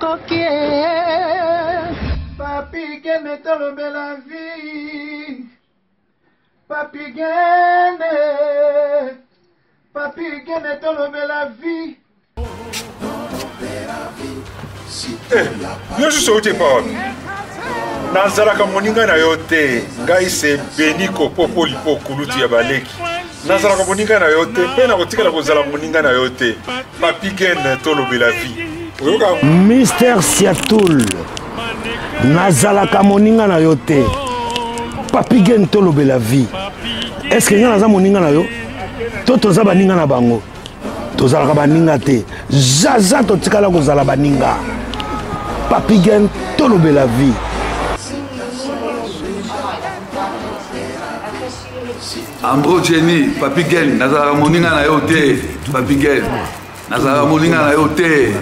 Nakoki eh. Papi Gene tolobela vie Papi Gene Papi Gene tolobela vie Eh, yo susu outi epa wapi nazalaka moninga na yo te ngai se beniko popo lipo kulutu ya baleki nazalaka moninga na yo te mpe nakotikala kozala moninga na yo te papi gen tolobela vie oyoka Mister Siatul nazalaka moninga na yo te papi gen tolobela vie est ce que ngai naza moninga na yo to toza baninga na bango tozalaka baninga te zaza totikala kozala baninga papi gen tolobela vie Ambro Jenny, Papi Gen, nazalaka moninga na yo te, Papi Gen. Nazalaka moninga na yo te,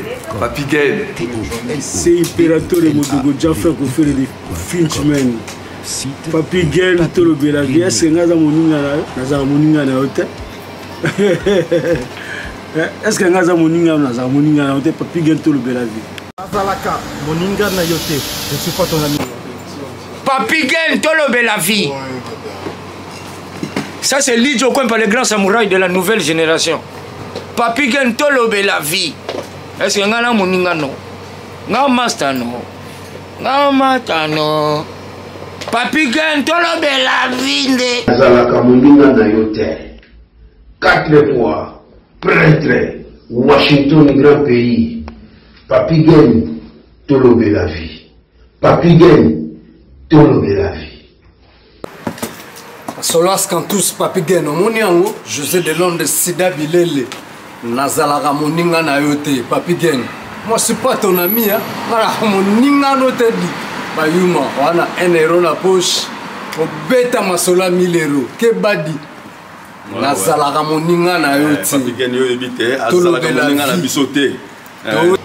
Papi Gen. C'est Imperatore Modogo Jaffa Kofere de Finchman. Papi Gen tolobela vie, est-ce que nga moninga na yo? Nazalaka moninga na yo te. Est-ce que nga moninga nazalaka moninga na yo te, Papi Gen tolobela vie. Nazalaka moninga na yo te, je suis pas ton ami. Papi Gen tolobela vie. Ça c'est Lidjo Kwempa, le grand samouraï de la nouvelle génération. Papi Gen tolobela vie. Est-ce que nga na moninga no? Nga master no? Nga mata no? Papi Gen tolobela vie nde. Nazalaka moninga na yo te. Quatre fois prêtre Washington grand pays. Papi Gen tolobela vie. Papy Gen tolobela vie. Solas Cantus Papy Gen omoni yango José de Londres Sida Bilele nazalaka moninga na yo te Papy Gen moi suis pas ton ami hein nalaka moninga no te di bayuma wana 1 euro na poche obeta masolo ya 1000 euro kebadi nazalaka moninga na yo eh, te tolobela moninga na biso te eh.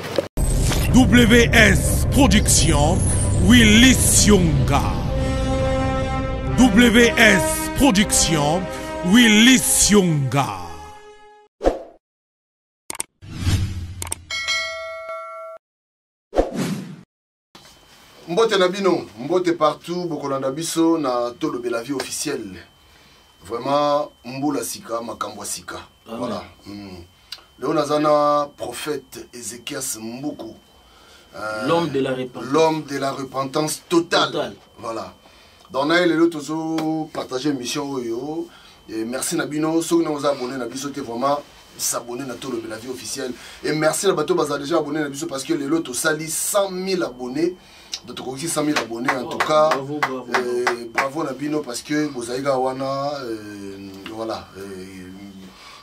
WS Production Willy Sionga WS Production Willy Sionga Mbote na bino, mbote partout bokolanda biso na Tolobela vie officielle. Vraiment mbula sika makambo ya sika. Voilà. Mm. Leo naza na prophète Ezekias Mbuku. Euh, l'homme de la repentance. L'homme de la repentance totale. totale. Voilà. Donc na lelo tozo partager mission oyo. Et merci na bino soki na oza abonné na biso te vraiment s'abonner na Tolobela vie officielle. Et merci na bato baza déjà abonné na biso parce que lelo tosali 100 000 abonnés. Donc tokoki 100 000 abonnés en oh, tout cas. Bravo, bravo, euh, bravo na bino parce que bozali kaka wana euh, voilà. Euh,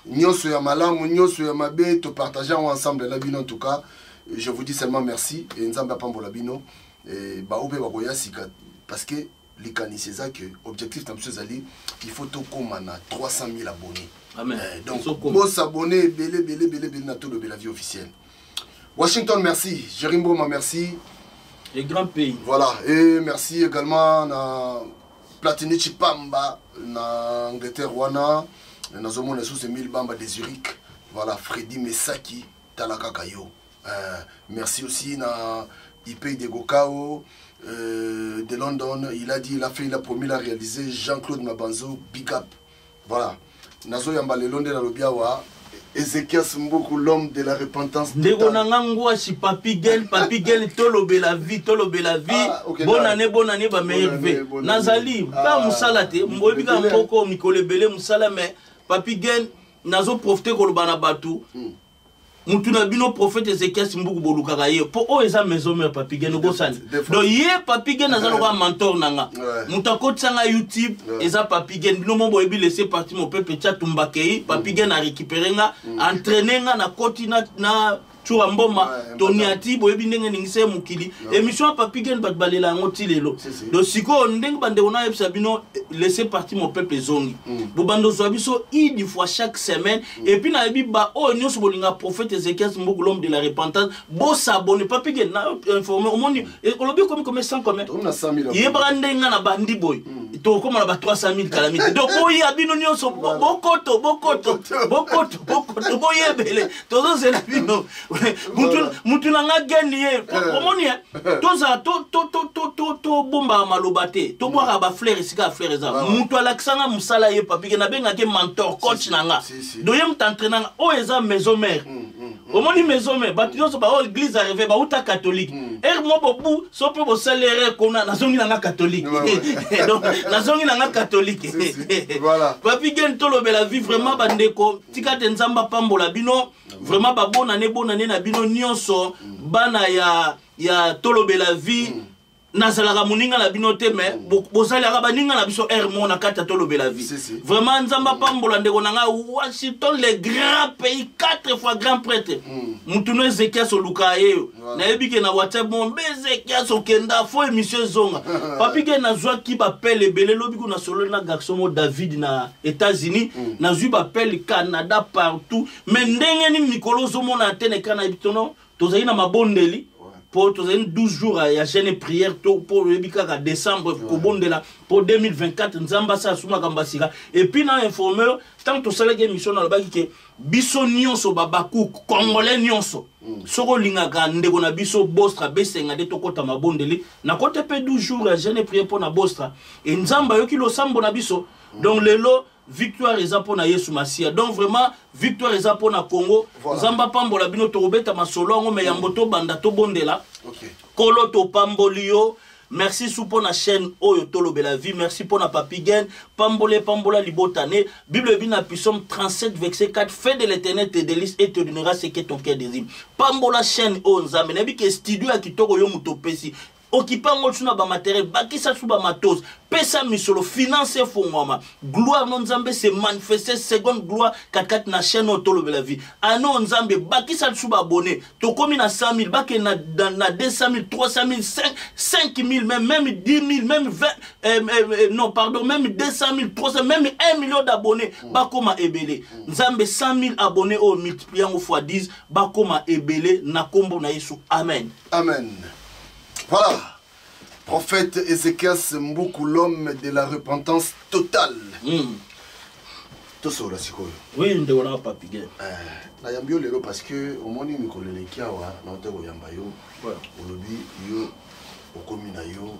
nyonso ya malamu nyonso ya mabe to partager yango ensemble na bino en tout cas. Je vous dis seulement merci et Nzambe apambola bino. Et ba ope bakoya sika parce que likanisi eza que objectif na biso ezali il faut tokóma na 300 000 abonnés. Amen. Eh, donc bosabonne ebele ebele ebele ebele na Tolobela vie officielle. Washington merci, Jerry Mboma merci. Les grands pays. Voilà, et merci également na Platini Chipamba na Angleterre wana nazomona lisusu Emile Bamba de Zurich. Voilà, Freddy Mesaki tala kaka yo. Euh, merci aussi na IP de Gokao euh, de London, il a dit, il a fait, il a promis, il a réalisé Jean-Claude Mabanzo, big up. Voilà. Nazo yamba lelo nde nalobi awa Ezekias Mbuku, l'homme de la repentance. Ndeko na nga ngwashi papi gel papi gel tolobela vie tolobela vie. Ah, okay, bonne année bonne année ba meilleur vie. Nazali ba ah, musala te mboyebi ka mboko mikolo ebele musala mais papi gel nazo profiter koloba na bato. Hmm. mutu na bino prophète Ezekias Mbuku bolukaka ye po oyo eza maison mère Papi Gen obosani donc ye Papi Gen aza lokola mentor na nga mutu akotisa nga YouTube eza Papi Gen bino mo boyebi laisser partir mon peuple tia tumbakei Papi Gen a récupérer nga mm. entraîner nga na koti na, na Tshoura Mboma Toniati boyebi ndenge ningisa ye mokili émission ya Papi Gen bato balela yango ti lelo donc sikoyo ndenge bandeko nayebisa bino laisser partir mon peuple ezongi mm. bobanda ozwa biso une fois chaque semaine mm. et puis nayebi ba oyo nyonso bolinga prophète Ezekias Mbuku l'homme de la repentance bosabone papi gen na informe omoni eh, olobi komi komi 100 combien yebaka ndenge nga na bandi boye mm. tokokoma na ba 300 000 calamité donc boya bino nyonso bokoto bokoto bokoto bokoto boyebele tozozela bino Mutu na nga geni ye omoni ye tozala tobombaka maloba te, tobwaka bafleur esika ya fleur eza. Mutu alakisa nga mosala ye Papi Gen, nabengaki mentor, coach na nga. Do ye mutu entraîna nga. Oyo eza maison mère. Omoni maison mère, bato nyonso baoyo église arrivé bauta catholique. Ere mo bobu so mpe bosali erreur kuna, nazongi na nga catholique. Donc nazongi na nga catholique. Papi Gen, tolobela vie. Vraiment bandeko, tika te Nzambe apambola bino. Vraiment babonane, bonane na bino nyonso, bana ya Tolobela Vie. Nazalaka moninga na bino te, mais bozalaka baninga na biso aire mo na kati ya Tolobela Vie. Vraiment Nzambe apambola ndeko na ngai Washington, le grand pays, quatre fois grand prêtre. Mutu no Ezekias oluka ye yo, nayebi ke na WhatsApp mo mbe Ezekias okenda fo émission ezonga. Papi ke nazwaki bapele ebele lobi kuna, sololi na garçon mo David na États-Unis, nazwi bapele Canada, partout. Mais ndenge nini mikolo ozomona te na ekran na yebi tono tozali na mabondeli mpo tozali 12 jours ya jeûne et prière to mpo oyebi kaka décembre kobondela mpo 2024 Nzambe asala su makambo ya sika. Et puis na informeur, ntango tosalaki émission, nalobaki ke biso nyonso babaku congolais nyonso, soki olingaka ndeko na biso Bostra, besenga nde tokɔta mabondeli. Nakota mpe 12 jours ya jeûne et prière mpo na Bostra e Nzambe ayoki losambo na biso. Donc lelo victoire eza mpo na Yesu Masiya. Donc vraiment victoire eza mpo na Congo. Nzambe apambola bino. Tokobeta masolo yango, me yambo tobanda, tobondela. Kolo, topamboli yo. Merci su mpo na chaîne oyo Tolobela Vie. Merci mpo na Papi Gen. Pambole, pambola libota ne. Bible ebi na Psaume 37 verset 4: "Fais de l'Éternel tes délices et te donnera ce que ton cœur désire." Pambola chaîne oyo, Nzambe. Nayebi ke studio ya kitoko yo moto opesi, okipa yango su na bamatériel, bakisa su bamatos, pesa misolo, finance efongwama. Gloire no Nzambe se manifeste, seconde gloire katikati na chaîne oyo Tolobela Vie. Ano Nzambe, bakisa su baabonnés. Tokomi na 100 000, bakende na 200 000, 300 000, 5 000, même 10 000, même 20, non pardon, même 200 000, 300, même 1 million d'abonnés. Bakoma ebele, Nzambe. 100 000 abonnés oyo, multiplie yango fois 10, bakoma ebele na nkombo na Yesu. Amen. Amen. Voilà. Prophète Ézéchias Mboukou, l'homme de la repentance totale. Tosola sikoyo. Oui, ndeko na Papi Gen. Nayambi yo lelo parce que omoni mikolo eleki awa nauta koyamba yo, olobi yo okomi na yo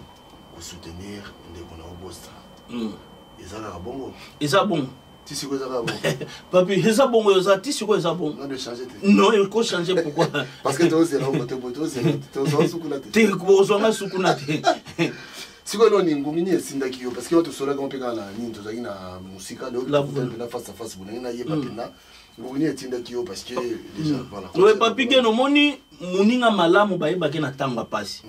kosoutenir ndeko na yo Bostra. Eza kaka bongo? Eza bongo. Ti sikoyo eza kaka bongo? Papi, eza bongo, eza ti sikoyo eza bongo. Non, de changer te? Non, ekochange pourquoi? Parce que tozela ngo te, boye tozela, tozwa sukuna te. Te, bozwanga sukuna te. Sikoyo noni ngongi nini esindaki yo? Parce que tosolaki ngo mpe kaka na nini, tozalaki na mosika mpena face à face, bonangi nayeba mpena ngongi nini etindaki yo, parce que déjà voilà. Oui, Papi Gen, omoni moninga malamu bayebaki na ntango ya pasi,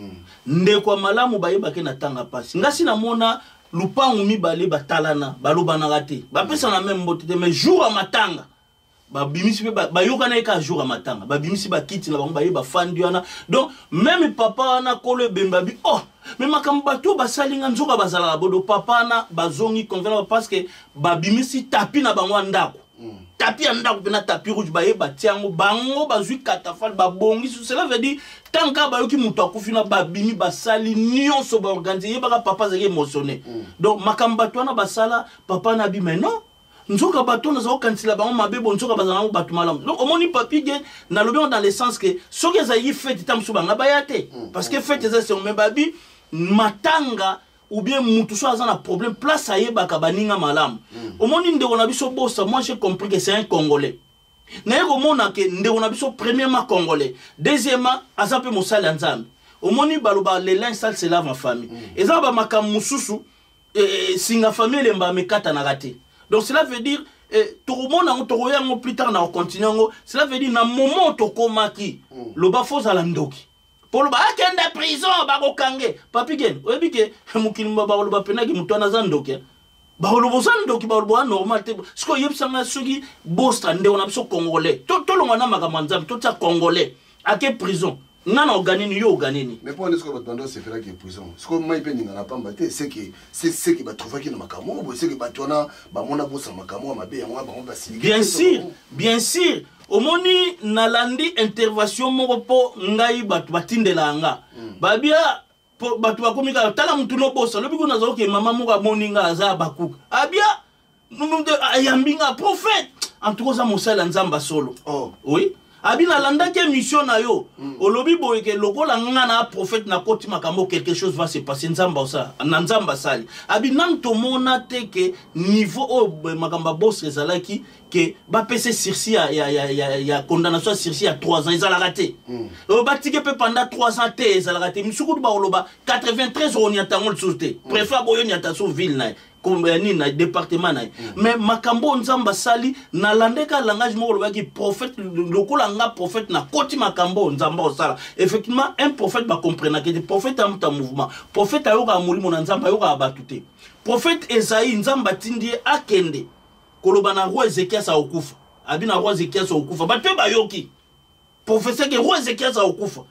ndeko ya malamu bayebaki na ntango ya pasi. Ngasi namona lupangu mibale batalana, balobanaka te, bapesana même mbote te, mais jour ya matanga babimisi mpe bayokana ye kaka. Jour ya matanga babimisi bakiti na bango, baye bafandi wana. Donc même papa wana kolo ebemba bi, oh, mais makambo bato oyo basali nga, nzoka bazalaka bodo. Papa wana bazongi convenant parce que babimisi tapis na bango ya ndako, tapis ya ndako mpena, tapis rouge, baye batia yango, bango bazwi catafalque, babongisi. Cela veut dire tant kaka bayoki moto akufi na babimi, basali nyonso, baorganize. Yebaka papa azalaki émotionné. Donc makambo bato wana basala papa na bi, mais non, nzoka bato naza kokanisela bango mabe bo, nzoka bazala nango bato malamu. Donc omoni Papi Gen, nalobi yango dans le sens que soki ezalaki fête ta mosusu banga baya te, parce que fête eza sengo. Mais babi matanga ou bien mutu so aza na problème, place ayebaka baninga malamu. Omoni ndeko na biso Bosa, moi j'ai compris que c'est un Congolais. Naye komona ke ndeko na biso, premièrement Congolais, deuxièmement aza mpe mosali ya Nzambe. Omoni baloba le linge sale se lave en famille. Eza bamakambo mosusu, singa famille elemba mekatanaka te. Donc cela veut dire tokomona yango, tokoya yango plus tard na kocontinue yango. Cela veut dire na moment tokomaki loba fo ozala ndoki mpo loba akende prison, bakokange. Papi Gen, oyebi ke mokili bakoloba mpenaki moto wana aza ndoki, bakoloba oza ndoki, bakoloba oza normal te. Soki oyebisanga soki Bostra ndeko na biso Congolais, tolongwa na makambo ya Nzambe, totia Congolais ake prison, nga na oganini, yo oganini. Mais mpo wana sikoyo bato bando osepelaki prison, sikoyo mai mpe ninga na pamba te, seke batrouvaki na makambo moko boye, seke bato wana bamona Bosa makambo ya mabe, yango bango basiliki. Bien sûr, bien sûr. Omoni nalandi intervention moko mpo ngai bato batindelaka nga, babia po bato bakomi kaka tala mutu nobosa. Lobi kuna naza mama moko amoni nga aza ya bakuka, abia ayambi nga: "Prophète, en tout cas oza mosali ya Nzambe solo." Oh. Oui. Abi nalandaki émission na yo mm. Olobi boye ke lokola nga na prophète nakoti makambo, quelque chose va se passer. Nzambe osala na Nzambe asali. Abi nanu tomona te ke niveau oyo makambo ya Bostre ezalaki ke bapesa sursis ya, ya, ya, ya, ya condamnation ya sursis ya 3 ans ezalaka te mm. Oyo batike mpe pendant 3 ans te ezalaka te. Misukutu bakoloba 93 okoniata yango lisusu te mm. Préfet aboyoniata so ville na ye ya nini na département na ye mm. Mais makambo oyo Nzambe asali, nalandeka langage moko olobaki prophète lokola nga prophète nakoti makambo oyo Nzambe osala. Effectivement, un prophète bacomprenaki te. Prophète amuta mouvement, prophète ayokaka molimo na Nzambe, ayokaka bato te. Prophète Esaïe, Nzambe atindi ye akende koloba na roi Ezekias akokufa. Abi na roi Ezekias akokufa, bato mpe bayoki prophétie ke roi Ezekias akokufa,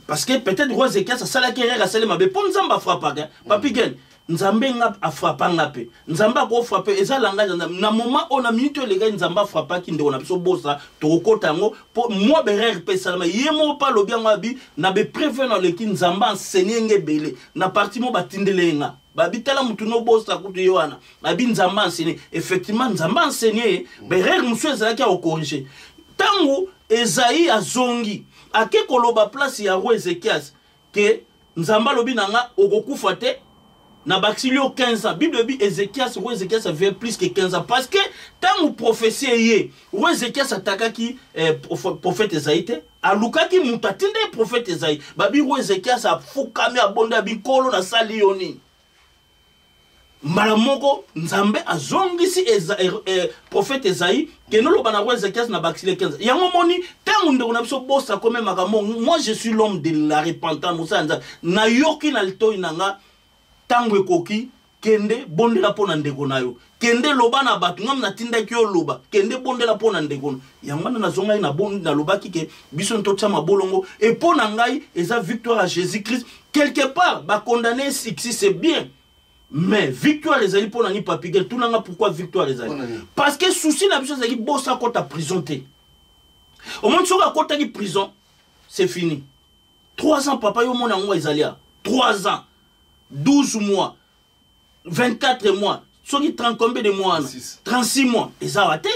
parce que peut-être roi Ezekias asalaki erreur, asali mabe, mpo Nzambe afrapaka. Papi Gen, Nzambe nga afrapa nga mpe Nzambe akofrape, eza langage ya Nzambe. Na moment oyo, na minute oyo elekaki, Nzambe afrapaki ndeko na biso Bosa. Tokokota yango mpo mwa berere mpe esalama. Ye moko mpe alobi yango, abi na bepreve na oleki Nzambe enseigne nga ebele na parti mo batindele ye nga. Babi tala mutu no Bosa kutu ye wana, abi Nzambe enseigne. Effectivement, Nzambe enseigne ye berere mosusu ezalaki ya kokorige. Ntango Ezayi azongi, ake koloba place ya roi Ezekias ke Nzambe alobi na nga okokufa te, na bakisili yo 15 ans. Bible ebi Ezekias, roi Ezekias avait plus que 15 ans, parce que ntango prophétie eye, roi Ezekias atakaki eh, prophète Ezayi te, alukaki moto atinda ye prophète Ezayi. Babi roi Ezekias afukami, abonde, abi Nkolo, nasali yo nini? Mbala moko Nzambe azongisi eza, eh, eh, prophète Esaïe kende oloba na roi Ezekias na bakisile 15. Yango moni ntango ndeko na biso Bosa akomemaka mo, moi je suis l'homme de la repentance, mosala ya Nzambe. Nayoki na litoi na nga ntango ekoki, kende bondela mpo na ndeko na yo, kende loba na bato ngam natindaki yo loba, kende bondela mpo na ndeko na yango. Wana nazongaki na bondi, nalobaki ke biso totya mabolongo e mpo na ngai eza victoire ya Jésus Christ. Quelque part bacondamne succès, c'est bien, mais victoire ezali mpo na ni Papigel. Tunanga pourquoi victoire ezali, parce que souci na biso ezalaki Bosa akɔta prison te. Omoni soki akɔtaki prison, c'est fini. 3 ans, papa, yo omona yango ezali ya 3 ans, 12 mois, 24 mois, soki 30, combien de mois wana? 36 mois eza wa te.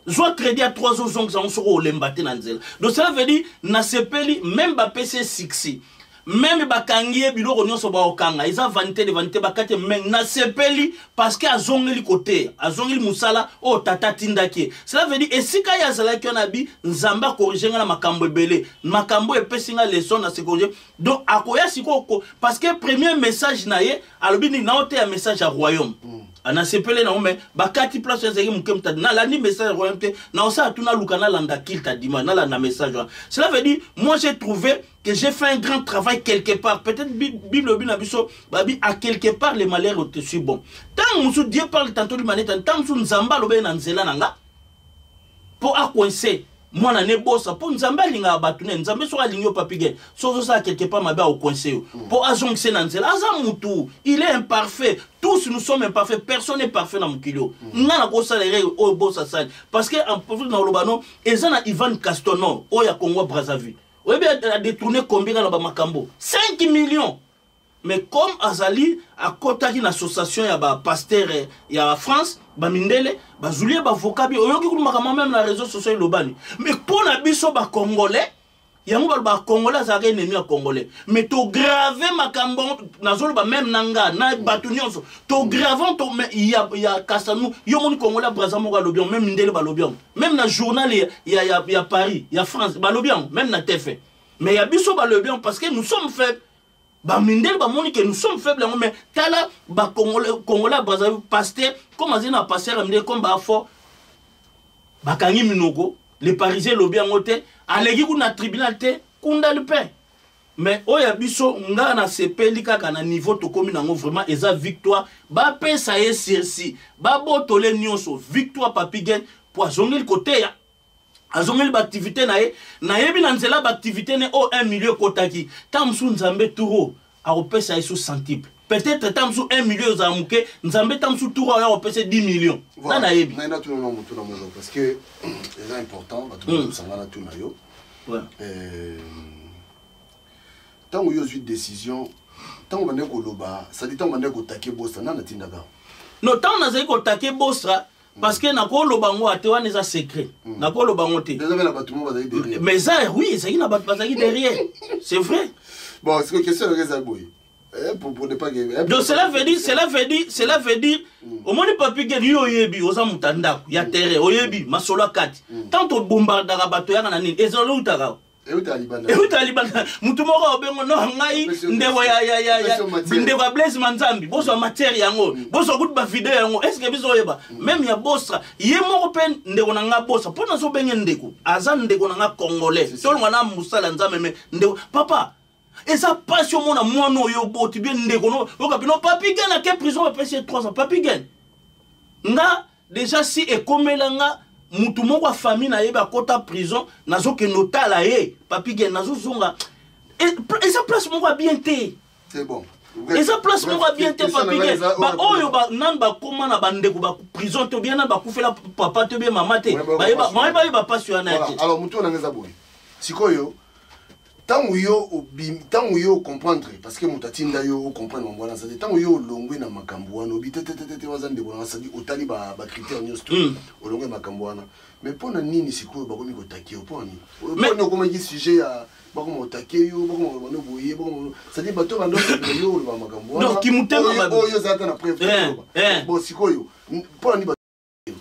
Zwa crédit ya 3 ans, ozongisa yango soki olemba te na nzela. Donc cela veut dire nasepeli, même bapesi ye succès, même bakangi ye biloko nyonso baokanga, eza vanité de vanité, bakati. Mais nasepeli parce que azongeli koteya, azongeli mosala oyo tata atindaki ye. Cela veut dire esika ye azalaki wana, bi Nzambe akorige ngai na makambo ebele, makambo oyo epesi ngai leçon na se corrige. Donc akoya sikoyo parce que premier message na ye alobi nini? Naoteya message ya royaume mm. Nasepele nango, mais bakati place oyo ezalaki moke motadi. Nalandi message ya royaume te, naosala tu naluka nalanda kilta dimanche, nalanda message wana. Cela veut dire moi j'ai trouvé que j'ai fait un grand travail quelque part. Peut-être Bible obi na biso babi à quelque part le malheur te suit bon. Ntango mosusu Dieu parle tantôt du maneta, ntango mosusu Nzambe alobi na nzela na nga mpo acoince mwana ne Bosa, mpo Nzambe alingaka bato ne. Nzambe soki alingi yo, Papige, soki ozosala quelque part mabe, akocoince yo mpo azongise na nzela. Aza mutu, il est imparfait, tous nous sommes imparfaits, personne n'est parfait na mokili oyo. Nga nakosala erreur oyo Bosa asali, parce que na oloba no eza na Ivan Castonor oyo ya Congo Brazzaville, oyebi adétourne combien na bamakambo? 5 millions. Mais comme azali akotaki na association ya bapasteur ya France, bamindele bazuli ye bavoka bi oyoki kutu makambo meme na réseau sociaux elobani. Mais mpo na biso bacongolais, yango baloba congolais azalaka ennemi ya congolais, mais tograve makambo nazoloba meme na nga na bato nyonso tograve to, mais ya, ya Kasanu yo moni congolais ya Braza moko alobi yango, meme mindele balobi yango, meme na journal ya, ya, ya, ya Paris, ya France balobi yango, meme na TF. Mais ya biso balobi yango parce que nous sommes faibles. Bamindele bamoni ke nous sommes faibles yango. Mais tala bacongolais, congolais ya Brazzaville, pasteur comme azali na pasteur ya mindele, comme bafort bakangi minoko, le Parisien elobi yango te, aleki kuna na tribunal te, kunda lupin. Mais oyo ya biso, nga nasepeli kaka na niveau tokomi nango. Vraiment eza victoire. Bapesa ye sursis, babotole nyonso, victoire Papi Gen, po azongeli koteya, azongeli baaktivité na ye. Nayebi na nzela baaktivité ne oyo 1 million ekotaki. Ntango mosusu Nzambe turo akopesa ye su centuple, peut-être ntango mosusu 1 million ezala moke, Nzambe ntango mosusu turo ayo akopesa 10 millions. Na nayebi ngai natuna na motuna moko parce que eza important, bato bakosanga. Natuna yo, ntango yo ozwi décision, ntango bandeki koloba, sadi ntango bandeki kotake Bosa, nani atindaka? No, ntango nazali kotake Bostra. Parce que nakoloba yango ate wana eza secret. Nakoloba yango te. Mais eza oui, ezalaki na bato bazalaki derrière. C'est vrai. Bon, c'est que question eza boye. Eh, pour ne pas que Donc cela veut dire omoni Papi Gen, yo oyebi, oza moto ya ndako ya terrain, oyebi masolo ya kati. Tant tobombardaka bato yaka na nini, ezala eutaka euta libanda. Euta libanda. Mutu moko obengo no ngai ndeko ya ndeko ya Blaise Manzambi, bozwa matière yango, bozwa kutu bavideo yango. Est ce que biso oyeba même ya Bostra ye moko mpe ndeko na nga Bostra, mpo nazobenge ndeko, aza ndeko na nga congolais, tolonga na mosala Nzambe, me ndeko papa, eza mpasi omona mwana oyo oboti bien ndeko no oyoka bino Papi Gen ake prison, bapesi ye 3 ans. Papi Gen, nga déjà si ekomela nga mutu moko ya famille nayebi akota prison, nazokende otala ye. Papi Gen, nazozonga, eza place moko ya bien te. C'est bon. Eza place moko ya bien te. Papi Gen, baoyo nani bakóma na bandeko baprison te, bien nani bakufela papa te, bien mama te, bayeba mpasi wana ya te. Alors motu oyo nanga eza boye sikoyo, ntango yo ocomprendre, parce que moto atinda yo ocomprendre mambo wana, aza te. Ntango yo olongwe na makambo wana, obi tetetete, waza ndeko nanga, sadi otali bacritère nyonso to olongwe makambo wana, mais mpo na nini sikoyo bakomi kotake yo? Mpo na nini? Mponi okomaki sujet ya bakoma kotake yo, bakoma koloba no boye, bakoma, c'est-à-dire bato bando yo oloba makambo wana oyo eza ata na preuve. Bon, sikoyo mpo na nini?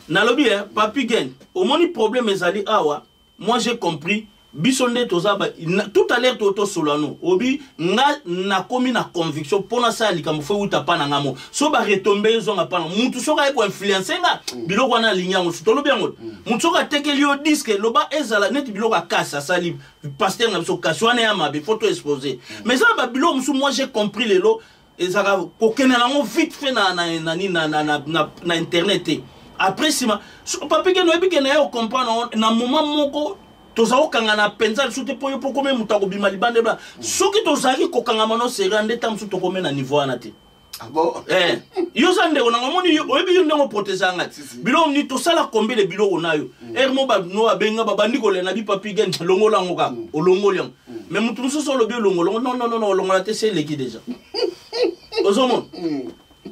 Nalobi Papi Gen, omoni problème ezali awa. Moi j'ai compris, biso nde toza ba tout à l'heure tosolola no obi nga nakomi na conviction mpo nasala likambo fo euta mpa na nga mo so baretombe ezonga mpa na mutu. Soki aye koinfluence nga biloko wana, alingi yango so tolobi yango. Mutu soki atekeli yo disque, loba ezala neti biloko akasi asali pasteur na biso, kasi wana ya mabe, faut to expose. Mais eza na babiloko mosusu, moi j'ai compris lelo, ezalaka kokende nango vite fait na internet te. Après nsima Papi Kende, oyebi ke na ye ocomprendre na moment moko toza kokanga na mpenza lisusu te, mpo yo mpo komi moto akobima libanda ebla. Soki tozalaki kokangama no seri nde ntango mosusu tokomi na niveau wana te. Ah? Eh, yo oza ndeko nanga, omoni, oyebi yo ndenge oprotege nga ti biloko nini tosala combien de biloko na yo ere mo no babenga babandi kolela na bipapi Gen, longola yango kaka, olongoli yango. Mais motu mosusu olobi olongolongo, non, non, non, olongola te, se eleki déjà, ozomona.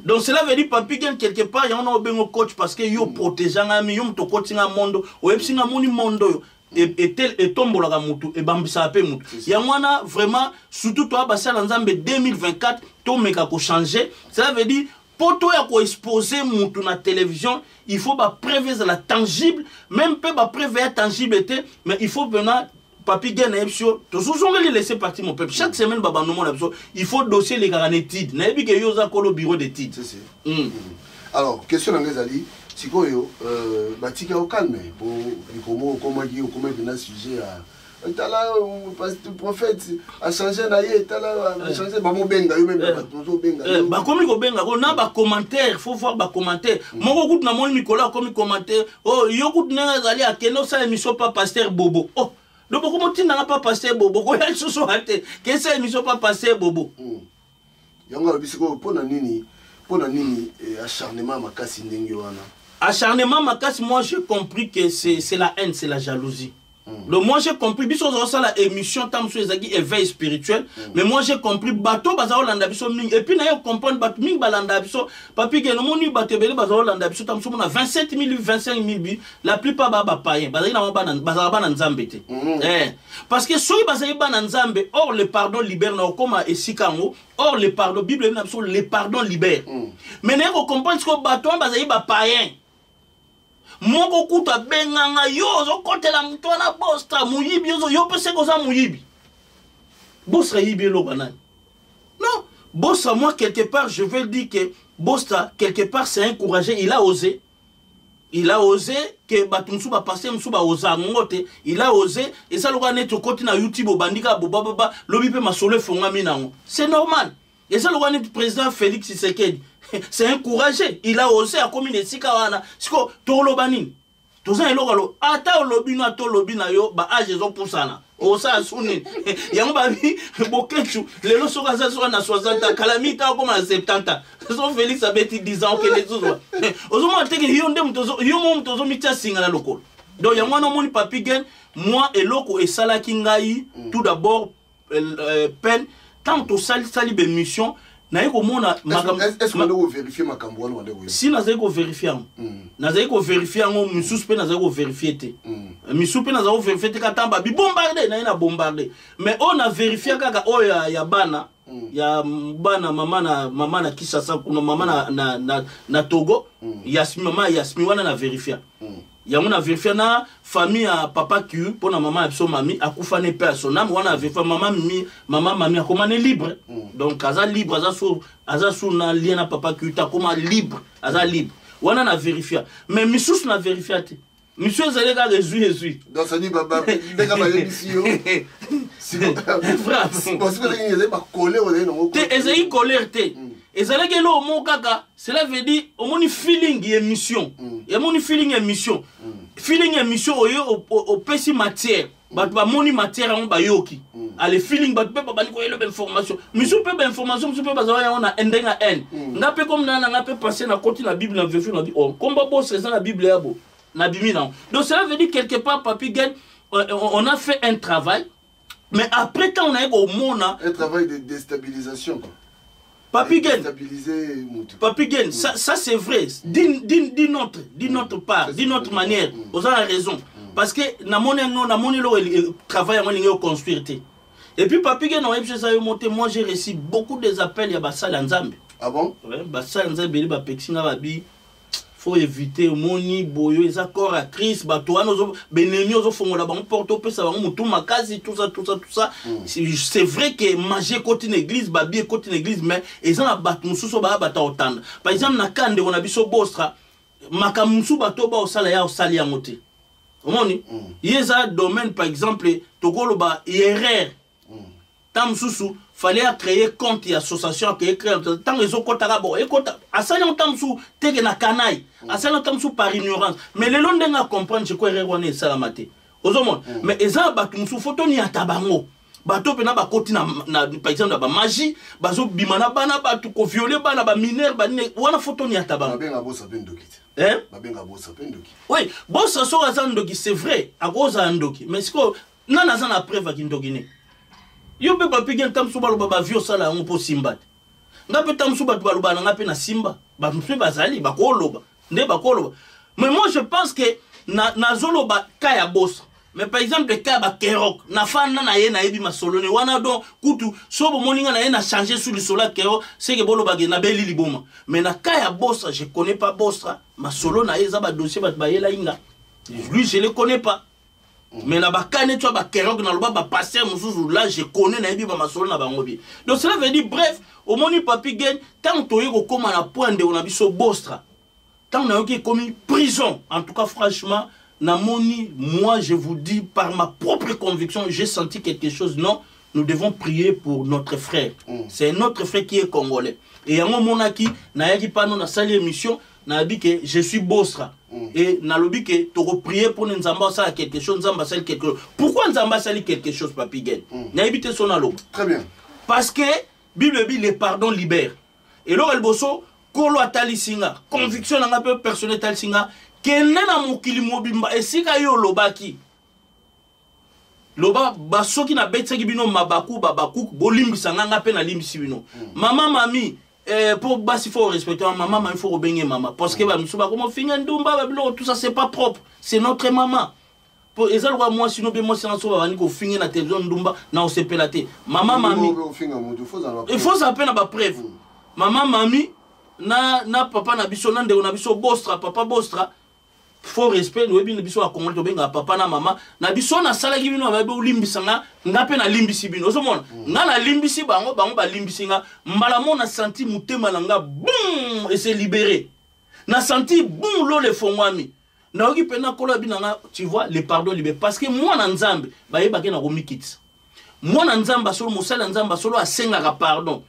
Donc cela veut dire, Papi Gen, quelque part yango na obengo coach, parce que yo protege nga mi yo moto okoti nga mondo, oyebisi nga moni mondo oyo etombolaka mutu, ebambisaka mpe mutu. Yango wana vraiment, surtout toya basala Nzambe, 2024 tomeka kochanger. Cela veut dire mpo toya koexpose mutu na télévision, il faut bapreuve ezala tangible, même mpe bapreuve ya tangible te, mais il faut mpena Papi Gen nayebi biso tozozongeli laisser partir mon peuple. Chaque semaine babanomo na biso, il faut dossier elekaka na étude. Nayebi ke yo oza kolo bureau d'étude. Alors question na ngai ezali sikoyo, batika yo calme po likomo okomaki, okomaki mpena sujet ya tala prophète achange na ye, tala achange, bamobenga yo meme, bato bazobenga yo. Bakomi kobenga ko na bacommentaire, faut voir bacommentaire moko kutu namoni mikolo akomi commentaire: oh, yo kutu ndenge azali, akende osala émission pa pasteur Bobo. Oh, donc bokomotindanga pa pasteur Bobo, koya lisusu wa te, kesa émission pa pasteur Bobo. Yango alobi sikoyo, mpo na nini acharnement makasi ndenge wana? Acharnement makasi, moi j'ai compris que c'est la haine, c'est la jalousie. Donc moi j'ai compris, biso ozosala émission ntango mosusu ezalaki éveil spirituel, mais moi j'ai compris bato baza kolanda biso mingi, et puis naye comprendre bato mingi balanda biso. Papi Gen, omoni bato ebele baza kolanda biso, ntango mosusu mona 27 000, 25 000 bi la plupart baa bapayen, bazalaki nango bazalaka bana Nzambe te. Eh, parce que soki bazali bana Nzambe, or le pardon libère. Na okóma esika yango, or le pardon, Bible ebi na biso le pardon libère. Mais naye kocomprendre sikoyo bato wana bazali bapayen. Moko kutu abenganga: yo ozokotela moto wana Bostra moyibi, yo mpe seke oza moyibi. Bostra eyibi eloko nani? Non, Bostra, moi quelque part je vais dire que Bostra quelque part c'est un courageux. Il a osé, il a osé ke bato mosusu bapaster mosusu baoza yango te. Il a osé. Eza lokola neti okoti na YouTube, obandi kaka bobababa, lobi mpe masolo efongami nango, c'est normal. Eza lokola neti président Félix Tshisekedi, c'est un courageux, il a osé, akomi na esika wana. Siko toloba nini? Toza na eloko alo ata olobi no, ata olobi na yo, baage ezopusana, osala su nini? Yango babi Bokecu lelo soki aza soki na 60 ans, kala mingi ta akoma na 70 ans. So Félix abeti 10 ans, okende lisusu, ozomona teke yo nde yo mo moto ozomitia singa na lokolo. Donc yango wana omoni Papi Gen, moi eloko esalaki ngai tout d'abord peine, ntango tosalisali bémission. Naye komona makambo makambo wana wande koyeba. Si nazali kovérifier yango, nazali kovérifier yango. Misusu mpe nazali kovérifier te, misusu mpe nazali kovérifier te. Kata babi bombarde naye na bombarde, mais oyo na vérifier kaka oyo ya bana, ya bana mama na Kinshasa kuna, mama na Togo, Yasmi, mama Yasmi wana na vérifier yango. Na vérifier na famille ya papa Q mpo na mama ya biso mami akufa ne mpe ya soname wana. Na vérifier mama mimi, mama mami akoma ne libre, donc aza libre, aza su na lien na papa Q te, akoma libre, aza libre wana. Na vérifier, mais misusu na vérifier te, misusu ezali kaka ezwi ezwi. Donc sani ndenge bayebisi yo ezali bacolère ozali nango? Te, ezali colère te, ezalaki eloko moko kaka. Cela veut dire omoni feeling ya émission, emoni feeling ya émission, feeling ya émission oyo opesi matière, bato bamoni matière yango, bayoki ale feeling, bato mpe babandi koyela bainformation misu mpe bainformation mosusu mpe bazala yango na ndenge ya haine. Nga mpe comme na nga mpe passé na koti na Bible, na vérifier na bi oh komba boss eza na Bible ya bo nabimi nango. Donc cela veut dire quelque part, Papi Gen, on a fait un travail, mais après temps on a komona un travail de déstabilisation, quoi. Papi Gen, déstabiliser mutu. Papi Gen, ça c'est vrai. D'une autre part, d'une autre manière, vous avez raison. Parce que namoni yango, namoni lo travail yango elingi construire te. Et puis Papi Gen, oyebi eza yo monte, moi j'ai reçu beaucoup des appels ya basali ya Nzambe. Ah bon? Ouais, basali ya Nzambe ebele bapekisi nga, babi faut éviter, omoni boyo eza corps ya Christ, bato wana benemi ozofongola bango porte, opesa bango motu makasi, tout ça, tout ça, tout ça. C'est vrai que magie ekoti na église, babi ekoti na église, mais eza na bato mosusu oyo baya bato ya kotanda. Par exemple na ka ndeko na biso Bostra, makambo mosusu bato baosala ya osali yango te, omoni ye eza domaine. Par exemple tokoloba erreur ntango mosusu fallait acréer compte ya association, acréer ntango ezokɔtaka bon ekɔta, asali yango ntango mosusu teke na kanai, asali yango ntango mosusu par ignorance. Mais lelo ndenge acomprendre, je crois erreur wana esalama te, ozomona. Mais eza na bato mosusu fo toniata bango, bato mpena bakoti na par exemple na bamagie, bazobima na bana bato, kovioler bana bamineur banini wana, fo toniata bango. Babenga bosa mpe ndoki te? Hein? Babenga bosa mpe ndoki? Oui, bosa soki aza ndoki, c'est vrai, akozala ndoki, mais sikoyo nani aza na preuve aki ndoki ne? Yo mpe Papi Gen, ntango mosusu baloba bavi osala yango mpo simba te. Nga mpe ntango mosusu bato baloba na nga mpe na simba, bato mpe bazali bakoloba nde bakoloba. Mais moi je pense que nazoloba ka ya bosa, mais par exemple ka ya bakerok, nafanda na ye, nayebi masolo ne wana. Donc kutu so bomoni nga na ye na change sur lisolo ya kerok, seke bolobake nabeli liboma. Mais na ka ya bosa, je connais pas bosa, masolo na ye eza badossier bato bayelai nga, lui je le connais pas. Mais na baka neti ya bakerok, naloba bapasteur mosusu là je connais, nayebi bamasolo na bango bien. Donc cela veut dire, bref, omoni Papi Gen, ntango toye kokóma na point ndeko na biso Bostra, ntango nayoki ekomi prison, en tout cas franchement namoni, moi je vous dis par ma propre conviction, j'ai senti quelque chose. Non, nous devons prier pour notre frère. C'est notre frère qui est congolais. Et yango monaki nayaki pano, nasali émission, nayebi ke je suis Bostra et nalobi ke tokoprier mpona Nzambe asala quelque chose. Nzambe asali quelque chose. Pourquoi Nzambe asali quelque chose, Papi Gen? Nayebi te so naloba. Très bien. Parce que Bible ebi le pardon libère. Eloko ya liboso, Nkolo atalisi nga, conviction na nga mpe personnel etalisi nga: kende na mokili mobimba esika yo olobaki, loba basoki nabetisaki bino mabaku babaku, bolimbisa nga, nga mpe nalimbisi bino. Mama mami, po basi faut respecter mama mami, faut kobenge mama, parce que bamisu bakoma ofinga ndumba babiloko, tout ça c'est pas propre, c'est notre maman. Po eza lokola mwasi no mpe mwasi na so babandi kofinge na télévision ndumba na osepela te. Mama mami, ofinga motu, faut zala. Il faut zala mpe na bapreuve. Mama mami na papa na biso, na ndeko na biso Bostra, papa Bostra, faut respect. Oyebi na biso ya Congolais tobengaka papa na mama na biso. Nasalaki bino bayebi, olimbisa nga, nga mpe nalimbisi bino. Ozomona nga nalimbisi bango, bango balimbisi nga. Mbala mo nasanti motema na nga bum ese libéré, nasanti bum lolo efongwami, nayoki mpena Nkolo abi na nga: tu vois, le pardon libère. Parce que mwana Nzambe bayebaki na komikitisa, mwana Nzambe asolo, mosali ya Nzambe asolo asengaka pardon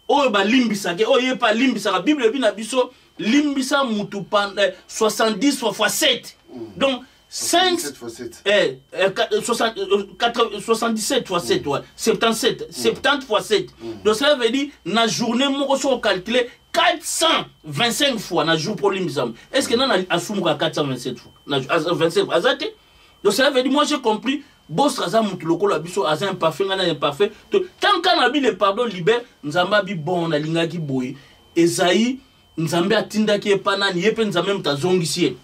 oyo balimbisaka, oyo ye mpe alimbisaka. Bible ebi na biso limbisa mutu 70 fois fois 7, donc 5 7 fois 7. 60, 80, 77 fois 7, ouais, 77, 70 fois 7. Donc cela veut dire na journée moko so calculer 425 fois na jour po limbisa. Est ce que nana asumuka 427 fois na 27 aza te? Donc cela veut dire, moi j'ai compris. Bostra aza mutu lokola biso, aza imparfait, ngai na imparfait. Tant ka na bi le pardon libère, Nzambe abi bon nalingaki boye. Esaïe Nzambe atindaki ye pa nani, ye mpe Nzambe moto azongisi ye.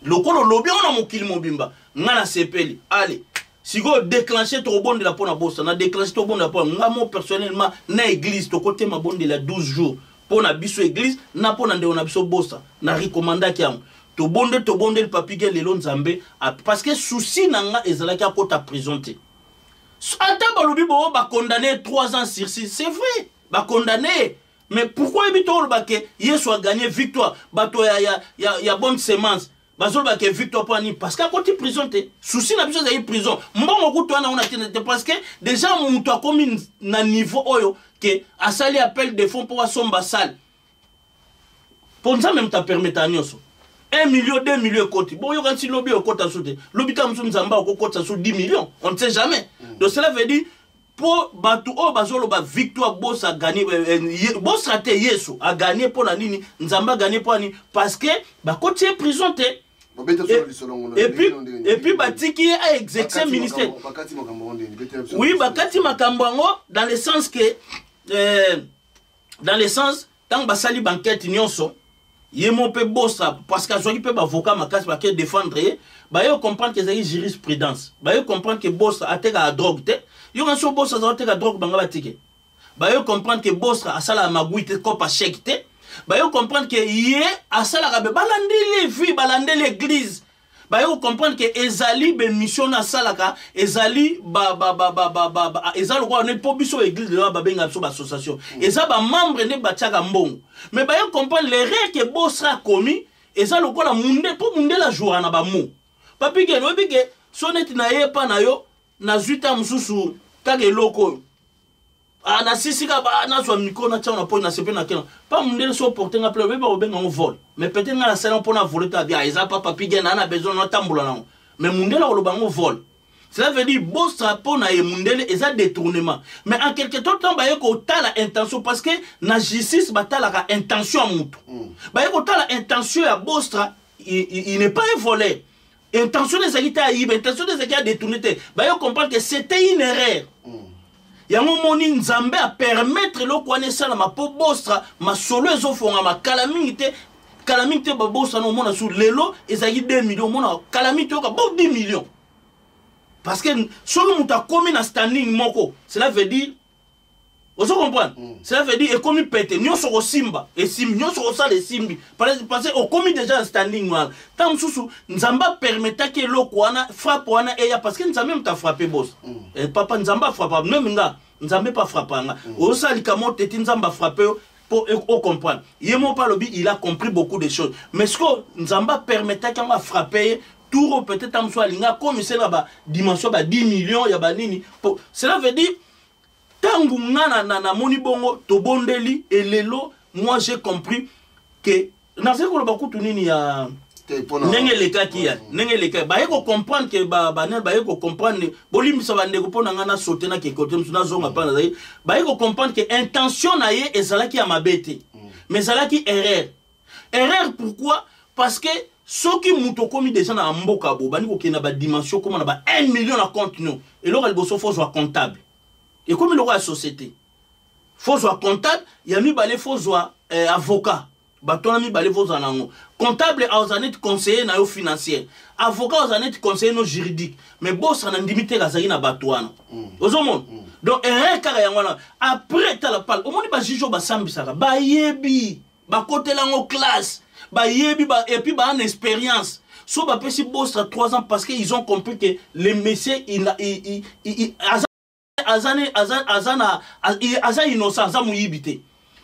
Lokola olobi yango na mokili mobimba, ngai nasepeli. Ale sikoyo déclenche tokobondela mpo na Bostra, na déclenche tokobondela mpo na ngai mo personnellement na église tokotema bondela 12 jours mpo na biso église na mpo na ndeko na biso Bostra, na recommandaki yango. Tobonde tobondeli Papi Gen lelo Nzambe parce que souci na nga ezalaki akota prison te. Ata balobi bo ba condamné 3 ans sursis, c'est vrai, ba condamné. Mais pourquoi yebi toloba ke Yesu a gagné victoire bato ya ya ya, ya bonne semence bazoloba ke victoire mpo nini? Parce que akoti prison te. Souci na biso ezali prison, mbongo kutu wana ona tina te, parce que déjà moto akomi na niveau oyo ke asali appel de fonds mpo asomba salle, mpo Nzambe moto apermeta nyonso. 1 million, 2 millions ekoti, boyoka nti lobi okota su te, lobi ta mosusu Nzambe akokotisa su 10 millions, on ne sait jamais. Donc cela veut dire mpo bato oyo bazoloba victoire Bosa aganye, Bosa te, Yesu aganye mpo na nini? Nzambe aganye mpo na nini? Parce que bakoti ye prison te et puis batiki ye aexercer ministère. Oui, bakati makambo yango dans le sens que dans le sens ntango basali bankete nyonso, ye mo mpe Bosa, parce que azwaki mpe bavocat makasi bake défendre ye, baye comprendre ke ezalaki jurisprudence, baye comprendre ke Bosa atekaka drogue te. Yoka so Bosa azala oteka drogue, banga batike. Baye comprendre ke Bosa asalaka magui te, kopa chèque te. Baye comprendre ke ye asalaka be balandeli vie, balandeli église, baye kocomprendre ke ezali bemission na asalaka, ezali ba, ba, ba, ba, ba, ba, ba, eza lokola nde mpo biso église lelo babenga biso baassociation, eza bamembre nde batiaka mbongo. Mais baye comprendre l'erreur ke Bostra akomi eza lokola munde, mpo mundele ajouaka na bamo. Papi Gen, oyebi ke so neti na ye epa na yo nazwi ta mosusu kaka eloko oyo, ah, nasisi kaka nazwa micro natia na poche, nasepe na kena pa mundele. So porte nga plainte, oyebi bakobenga yango vol. Mais peut-être nga nasala mpo na vole te, abia eza pa Papi Gen naa na besoin natambola nango, mais mundele akoloba yango vol. Cela veut dire Bostra mpo na ye mundele eza détournement. Mais en quelque temps ntango baye kotala intention, parce que na justice batalaka intention ya mutu, baye kotala intention ya Bostra, il n'est pas un voleur. Intention ezalaki te ayiba, intention ezalaki adétourne te. Baye comprendre que c'était une erreur. Yango moni Nzambe apermettre eloko wana esalama mpo Bostra masolo ezofongama kala mingi te, kala mingi te. Babosana omona su lelo ezalaki 2 millions, omona kala mingi te oyoka bo 10 millions, parce que soki moto akomi na standing moko, cela veut dire, ozo comprendre, cela veut dire ekomi pete nyonso kosimba, esimbi nyonso kosala esimbi, parce que okomi déjà na standing wana. Ntango mosusu Nzambe apermetaki eloko wana, frappe wana eya, parce que Nzambe moto afrappe Bosa. Eh, papa, Nzambe afrappa même nga, Nzambe mpe afrappa nga. Ozosala likambo teti Nzambe afrappe yo mpo ocomprendre. Ye moko mpe alobi il a compris beaucoup de choses. Mais sikoyo Nzambe apermetaki yango afrappe ye tour oyo, peut-être ntango mosusu alingi akomisela badimension ba 10 millions ya banini po. Cela veut dire ntango nga namoni bongo tobondeli elelo, moi j'ai compris que nazali koloba kutu nini ya ndenge elekaki, ya ndenge elekaki, baye kocomprendre ke banani baye kocomprendre. Bolimbisa bandeko mpo na ngai nasote na kekote mosu nazonga mpa nazali. Baye kocomprendre ke intention na ye ezalaki ya mabe te, mais ezalaki erreur. Erreur pourquoi? Parce que soki moto okomi déjà na mboka bo bandi kokende na badimension, okóma na ba 1 million na compte no, eloko ya liboso fo zwa comptable. Ekomi lokola ya société, fo zwa comptable. Ya mibale fo zwa avocat. Bato wana mibale fo ozala nango. Comptable aza neti conseiller na yo financier, avocat aza neti conseiller no juridique. Mais bosana ndimi te azalaki na bato wana, ozomona. Donc erreur kaka yango wana. Après tala pale, omoni bajuge oyo basambisaka bayebi, bakotela yango classe, bayebi ba, et puis baa na expérience. So bapesi Bostra 3 ans parce que ils ont compris que le monsieur il, aza aza aza aza na aza innocent, aza moyibi te.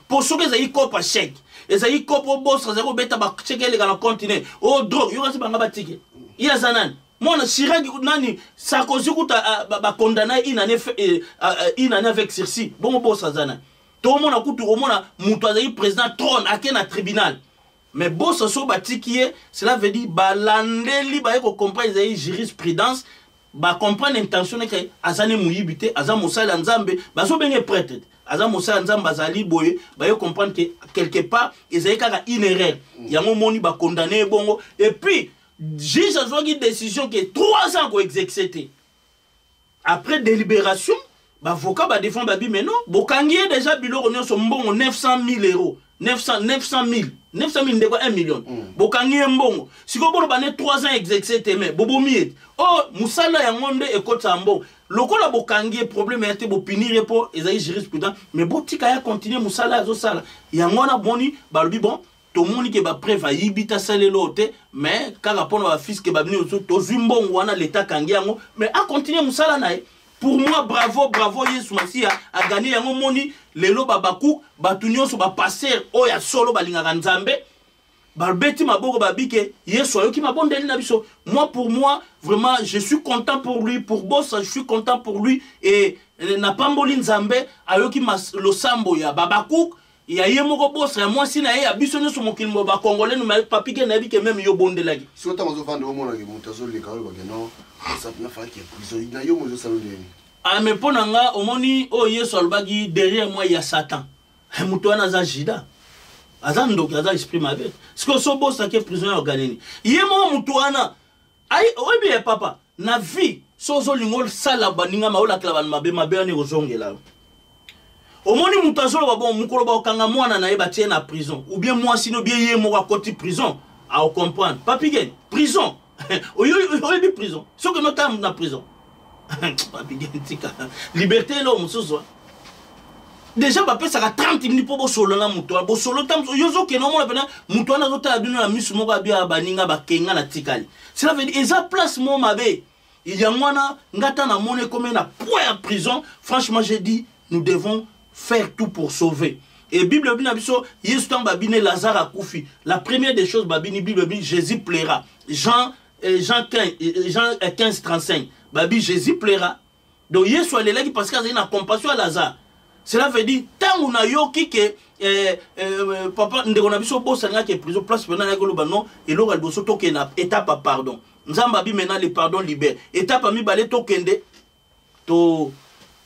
Mpo soki ezali kopa chèque, ezali kopa Bostra azali kobeta bachèque eleka na continent o drogue, yoka si banga batike ye aza nani, mwana Chirac nani, Sarkozy kuta bakondana une année avec sursis, bongo Bostra aza nani? Tomona kutu omona moto azali président trône ake na tribunal. Mais Bosa so batiki ye, cela veut dire balandeli, baye kocomprendre ezali jurisprudence, bacomprendre intention neke aza ne moyibi te, aza mosali ya Nzambe, bazobenge prêtre te, aza mosali ya Nzambe, azali boye. Baye comprendre ke quelque part ezali kaka une erreur. Yango omoni bakondane ye bongo, et puis juge azwaki décision ke 3 ans koexerce te. Après délibération, bavocat badefend babi, mais non, bokangi ye déjà biloko nyonso, mbongo 900 000 euros, 900 900 000, 900 000 ndeko, 1 million. Bokangi ye mbongo, sikoyo boloba ne 3 ans exerce te, mais bobomi ye. O mosala yango nde ekotisa mbongo. Lokola bokangi ye, problème ya te, bopinir ye mpo ezali jurisprudence, mais botika ya continue mosala azosala. Yango wana boni balobi, bon, tomoni ke bapreuve ayibi te, asaleli oyo te, mais kaka mpona bafiske babini, tozwi mbongo wana, leta akangi yango, mais acontinue mosala na ye. Pour moi, bravo, bravo, Yesu Masiya agani yango. Moni lelo babaku, bato nyonso, bapaster oyo ya solo balingaka Nzambe, babeti maboko, babike Yesu ayoki mabondeli na biso. Moi, pour moi, vraiment, je suis content pour lui, pour Bosa, je suis content pour lui. Et napamboli Nzambe ayoki losambo ya babakuk, ya ye moko Bosa, ya mwasi na ye, ya biso nyonso, mokili mo bacongolais. Papi Gen, nayebi ke même yo bondelaki. Soki ntango ozovanda, omonaki moto azoleka, olobake non, nafalaki ya prison na yo mo ezosala ndeni? Ah, mais mpo na nga, omoni oyo Yesu alobaki: "Derrière moi ya Satan." Moto wana aza Juda, aza ndoki, aza esprit mabe. Sikoyo so bosaki prison ya oganini ye moko moto wana. Oyebi ye papa, na vie, so ozolinga osala baninga ma olakela bato mabe, mabe wana ekozongela yo. Omoni moto azoloba bon, mokolo bakokanga mwana na ye, batie na prison, ou bien mwasi no, bien ye moko akoti prison, aocomprendre. Papi Gen, prison, oyebi prison, soki notala na prison, Papi Gen, tika liberté. Eloko mosusu, déjà bapesaka 30 minutes mpo bosolola na moto wana. Bosolo ta yo ozokende, omona mpena moto wana azotala bino na misu moko, abia baninga bakenga na tikali. Cela veut dire eza place moko mabe. Yango wana nga ta namoni ekomi na point ya prison, franchement, j'ai dit: nous devons faire tout pour sauver. Et Bible ebi na biso, Yesu, ntango babini Lazare akufi, la première des choses babini, Bible ebi: Jésus pleura. Jean, Jean 15, Jean 15 35, babi Jésus pleura. Donc Yesu alelaki parce que azali na compassion ya Lazare. Cela veut dire, ntango nayoki ke papa ndeko na biso bosalingaki prison, place mpena nayaki koloba non, eloko ya liboso, tokende na étape ya pardon. Nzambe abi maintenant: le pardon libère. Étape ya mibale, tokende to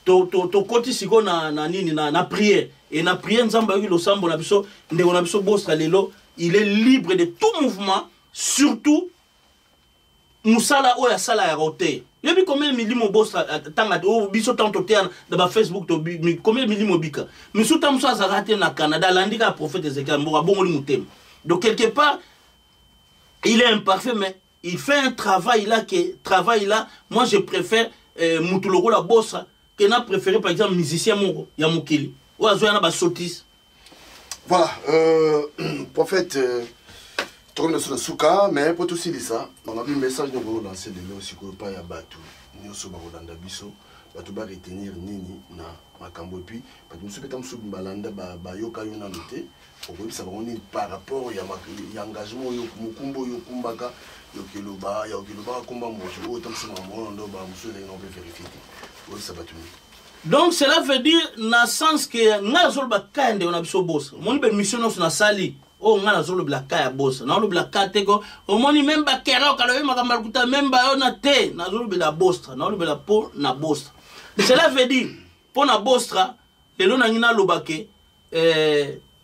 tokoti sikoyo na nini, na prière. Et na prière, Nzambe ayoki losambo na biso. Ndeko na biso Bostra lelo, il est libre de tout mouvement, surtout mosala oyo asala ya te. Yobi combien milimo Bostra tanga oyo biso ntango toteya na bafacebook, combien milimo bika misu ntango mosu azalaka te na Canada, alandi kaka prophète Ezekiel Mboko, abongoli motema. Donc quelque part, il est imparfait, mais il fait un travail là, que travail là, moi je préfère mutu lokola Bostra ke na préféré par exemple musicien moko ya mokili oyo azoya na basotise. Voilà, prophète, tokomi na so na suka, mais mpo tosilisa, balobi message nyonso olancer lelo sikoyo epai ya bato nyonso bakolanda biso, bato baretenir nini na makambo? Et puis bato mosusu mpe ta mosusu balanda, bayoka yo nano te, okoyebisa bango nini par rapport ya engagement oyo, mokumba oyo okumbaka, yokeloba ya okelobaka komba moto oyo ta mosusu makambo wana ndo bamosusu ezalaki na mpe vérifie te, oyebisa bato nini? Donc cela veut dire, na sens ke ngai nazoloba ka ya ndeko na biso Bosa, omoni baémission nyonso nasali oyo, ngai nazolobela ka ya Bosa, nazolobela ka te ko omoni même bakere okalobi makambo ya lokuta, même bayo na te. Nazolobela Bostra, nazolobela mpo na Bostra. Cela veut dire, mpo na Bostra lelo, nangi naloba ke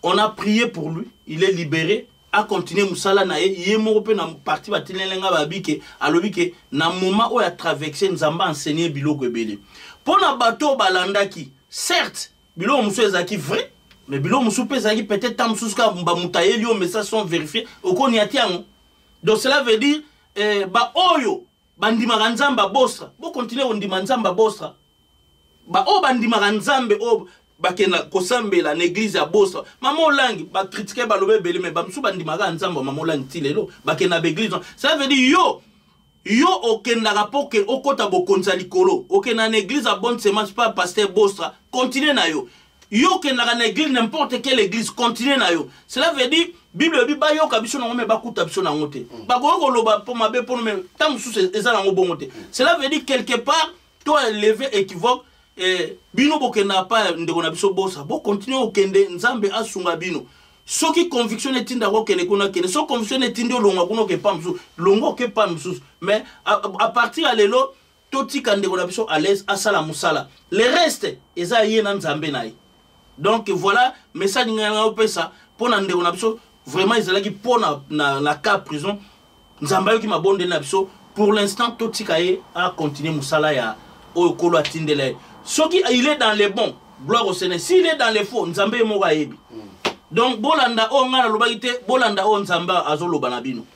on a prié pour lui, il est libéré, acontinue mosala na ye. Ye moko mpe na parti batineli nga, babi ke alobi ke na moment oyo atraverse, Nzambe enseigné biloko ebele. Mpo na bato oyo balandaki, certes biloko mosusu ezalaki vrai, mais biloko mosusu mpe ezalaki peut-être ntango mosusu kaka bamoto ayeli yo message sans vérifier, okonia te yango. Donc cela veut dire, baoyo bandimaka Nzambe abostra, bokontinue kondima Nzambe abostra. Baoyo bandimaka Nzambe, oyo bakenda kosambela na église ya Bostra, mama Olangi, bakritike, baloba ebele, mais bamosusu bandimaka Nzambe ya mama Olangi ti lelo bakenda baéglise. Ça veut dire, yo okendaka mpo ke okɔta bokonzi ya likolo, okenda na église ya Bonne Semence pa pasteur Bostra, continue na yo. Yo okendaka na église, n'importe quelle église, continue na yo. Cela veut dire, Bible ebi bayoka biso nango, mais bakuta biso nango te. Bakoki koloba mpo mabe mpono, mais ntango mosusu eza nango bongo te. Cela veut dire, quelque part, to élevé équivoque, bino bokendaka pa ndeko na biso Bosa, bokontinue kokende, Nzambe asunga bino. Soki conviction etindaka okende kuna, kende. Soki conviction etindi olongwa kuna, okepa mosusu, longwa okepa mosusu. Mais à partir ya lelo, totika ndeko na biso à l'aise, asala mosala, le reste eza ye na Nzambe na ye. Donc voilà message ngai na opesa mpo na ndeko na biso. Vraiment, ezalaki mpo na cas prison, Nzambe ayoki mabondeli na biso. Pour l'instant, totika ye acontinue mosala ya Oyo kolo atindela ye. Soki il est dans les bons, gloire au Seigneur. S'il est dans les faux, Nzambe ye moko ayebi. Donc bolanda oyo ngai nalobaki te, bolanda oyo Nzambe azoloba na bino.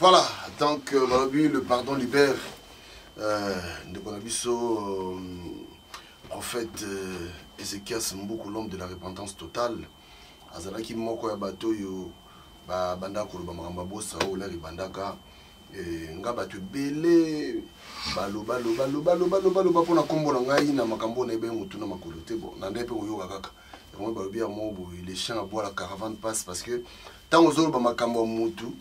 Voilà, donc euh, balobi le pardon libère euh, ndeko na biso euh, prophète euh, Ezekias Mbuku, l'homme de la repentance totale, azalaki moko ya bato oyo babandaka koloba makambo ya bosa oyo lari bandaka eh, nga bato ebele baloba loba loba loba loba loba mpo na nkombo na ngai na makambo oyo nayebi motu na makolo te. Bon, na ndai mpe koyoka kaka yango balobi yango boye, les chiens aboient, la caravane passe, parce que ntango ozoloba makambo ya motu,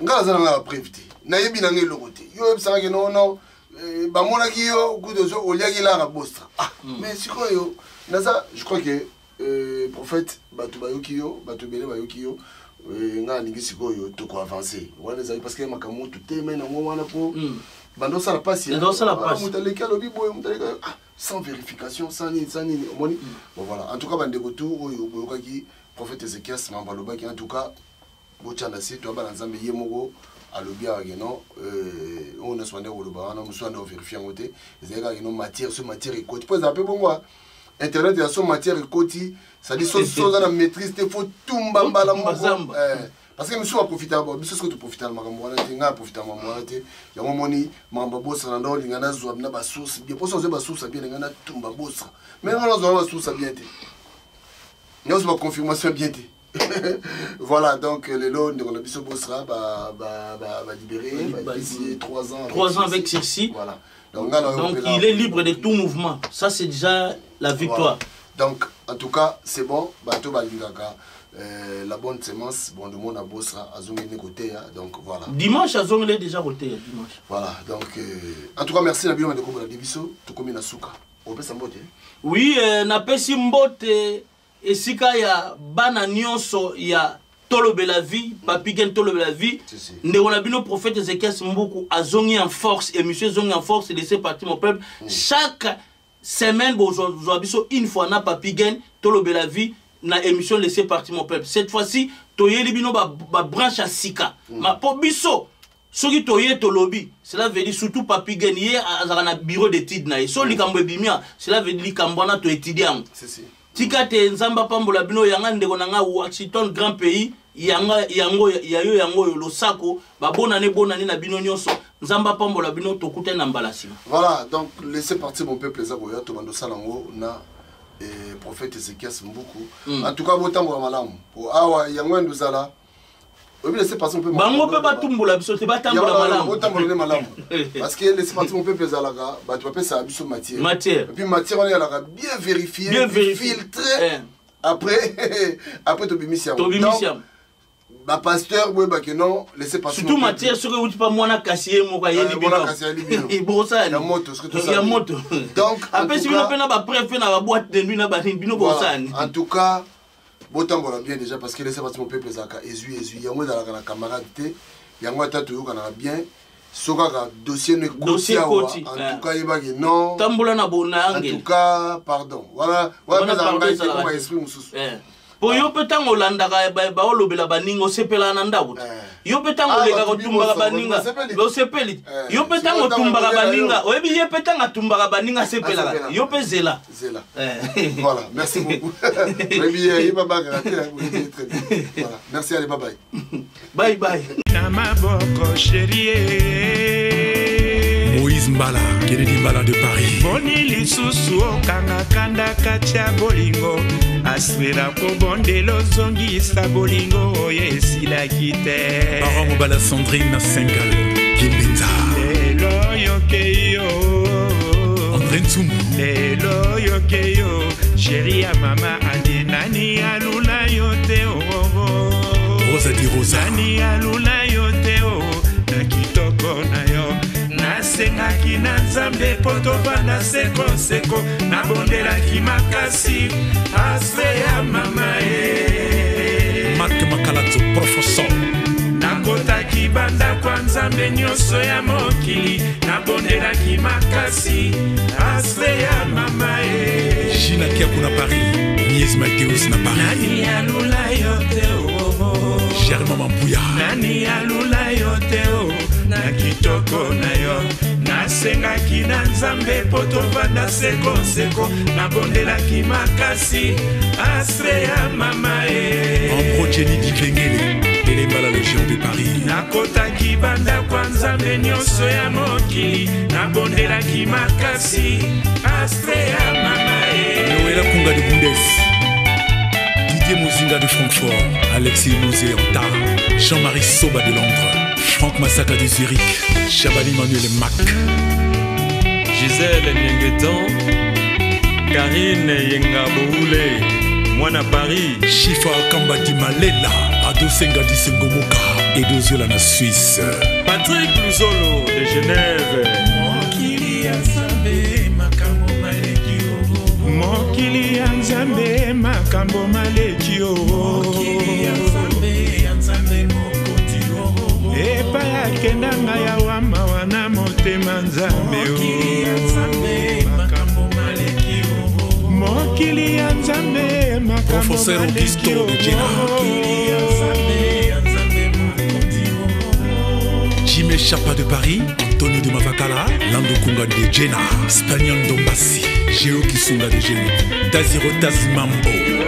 ngai naza na ngai bapreuve te, nayebi na ngai eloko te. Yo oyebisaka ke nono eh, bamonaki yo kutu oliaki lara bostra. Ah, mais sikoyo naza, je crois que euh, prophète, bato bayoki yo, bato ebele bayoki yo. Eh, ngai nalingi sikoyo tokoavance wana ezali parce que makambo motu te mai nango wana mpo bando osala mpasi. Bando osala pasi. Moto aleki alobi boye, moto aleki, ah, sans vérification, sans nini, sans nini, omoni. Bon, voilà, en tout cas bandeko tu oyo boyokaki prophète Ezekias mambo alobaki, en tout cas botya na se, toya bana Nzambe. Ye moko alobi awa ke non, oyo nyonso bande koloba wana, mosusu ande overifie yango te. Ezali kaka ke non, matière so matière ekoti, mpo ezala mpe bongo internet ya so matière ekoti, c'est-à-dire so so oza na maîtrise te, faut tumba mbala moko, parce que misusu baprofitaka. Bo biso soki toprofitaka makambo wana te, ngai aprofitaka makambo wana te. Yango omoni makambo abosana nda olinga nazwa na basource bien, mposo nazwa basource bien, ngai natumba bosana, mais ngai nazwa na basource bien te, nyonso baconfirmation bien te. Voilà, donc lelo ndeko na biso bosra balibéré, bapesi 3 ans. 3 ans avec sursis. Voilà. Donc, donc il est libre de tout mouvement, ça c'est déjà la victoire. Voilà. Donc en tout cas c'est bon, bato balingaka la bonne semence. Bon, le monde à bosra azongi ne koteya, donc voilà. Dimanche azongeli déjà koteya dimanche. Voilà, donc en tout cas merci na bino bandeko bolandi biso, tokomi na suka. Opesa mbote? Oui, napesi mbote esika ya bana nyonso ya Tolobela Vie, Papi Gen Tolobela Vie. Ndeko na bino prophète Ezekias Mbuku azongi en force, émission ezongi en force, laissez partir mon peuple. Chaque semaine bozwa biso une fois na Papi Gen Tolobela Vie na émission Laissez partir mon peuple. Cette fois-ci toyeli bino babranche ya sika. Ma po biso soki toye tolobi, cela veut dire surtout Papi Gen ye azalaka na bureau d'étude na ye, so likambo ebimi, cela veut dire likambo wana toétudie yango. Tika te Nzambe apambola bino. Yanga ndeko na nga Washington grand pays, yanga yango ya yo, yango oyo losako babonane, bonane na bino nyonso. Nzambe apambola bino, tokutani na mbala nsima. Voilà, donc laissez partir mon peuple eza koya, tobanda osala yango na prophète Ezekias Mbuku. En tout cas botambola malamu po awa yango ya ndozala oyebi laissez partir mon peuple. Bango mpe batumbola biso te, batambola malamu. Botambola nde malamu, parce que laissez partir mon peuple ezalaka bato bapesaka biso matière. Matière. Et puis matière wana ezalaka bien vérifié, bien vérifié, filtré. Après tobimisi yango. Tobimisi yango. Bapasteur boyebake non, laissez passer. Surtout matière soki euti pa mwana kasi ye moko ayeli bino kasi ayeli bino. Bosala ya moto soki tosala ya moto. Donc apesi bino mpe na bapreuve mpe na baboîte de nuit na banini, bino bosala nini? En tout cas botambola bien déjà, parce que laissez partir mon peuple ezalaka ezwi ezwi yango, ezalaka na camarade te. Yango ata toyokanaka bien, so kaka dossier no ekoti awa, en tout cas yebaki non. Tambola na bona. En tout cas pardon wana wana ezalaka ngai te, koma esprit mosusu. Po yo mpe ntango olandaka baolobela baninga, osepelaka na ndako te. Yo mpe ntango olekaka otumbaka baninga, osepeli te. Yo mpe ntango otumbaka baninga, oyebi ye mpe ntango atumbaka baninga asepelaka. Yo mpe zela. Zela. Voilà, merci beaucoup. Oyebi ye babakaka te, très bien. Voilà, merci, allez, bye bye. Bye bye. Na maboko chérie. Moïse Mbala, Kennedy Mbala de Paris. Boni lisusu okanga kanda kati ya bolingo, aswela kobondela ozongisa bolingo oyo esilaki te. Baron Mobala, Sandrine Sengal, Kimbenza. Lelo oyoke yo. André Ntsumbu. Lelo oyoke yo, chéri ya mama andi, nani alula yo te oo? Rosa di Rosa. Nani alula yo te o na kitoko na yo? Nasengaki na Nzambe mpo tovanda sekoseko, nabondelaki makasi ase ya mama ye. Marc Makalazo, professeur. Nakotaki bandako ya Nzambe nyonso ya mokili, nabondelaki makasi ase ya mama ye. Gina Kiaku na Paris. Agnès Mateus na Paris. Nani alula yo te oh. Germain Mampuya. Nani alula yo te oh. Na kitoko na yo nasengaki na nzambe mpo tovanda sekoseko nabondelaki makasi astre ya mama e Ambrogeni Dikengele Elemba la Légion de Paris. Nakotaki bandako ya nzambe nyonso ya mokili nabondelaki makasi astre ya mama e Noëlla Kunga de Bundes. Didier Mozinga de Francfort. Alexis Mosé Anta. Jean-Marie Soba de Londres. Franck Massaka de Zurich. Chabani Manuel Mac. Gisèle Niengetan, Karine Yenga Boule, mwana Paris. Shifa Kamba di Malela. Ado Senga di Sengomoka. Edo Zola na Suisse. Patrick Luzolo de Genève. Mokili ya nzambe makambo maleki o mokili ya nzambe makambo maleki o mokili ya nzambe ya nzambe mokonzi o epai akenda ngai awa mawa na motema nzambe o mokili ya nzambe makambo maleki o mokili ya nzambe makambo Professeur maleki Augusto o de Jena. mokili ya nzambe ya nzambe mokonzi o Jimé Chapa de Paris, Antonio de Mavakala, Lando Kunga de Jena, Spagnon Dombassi, Géo Kisunga de Genève, Daziro Tazimambo.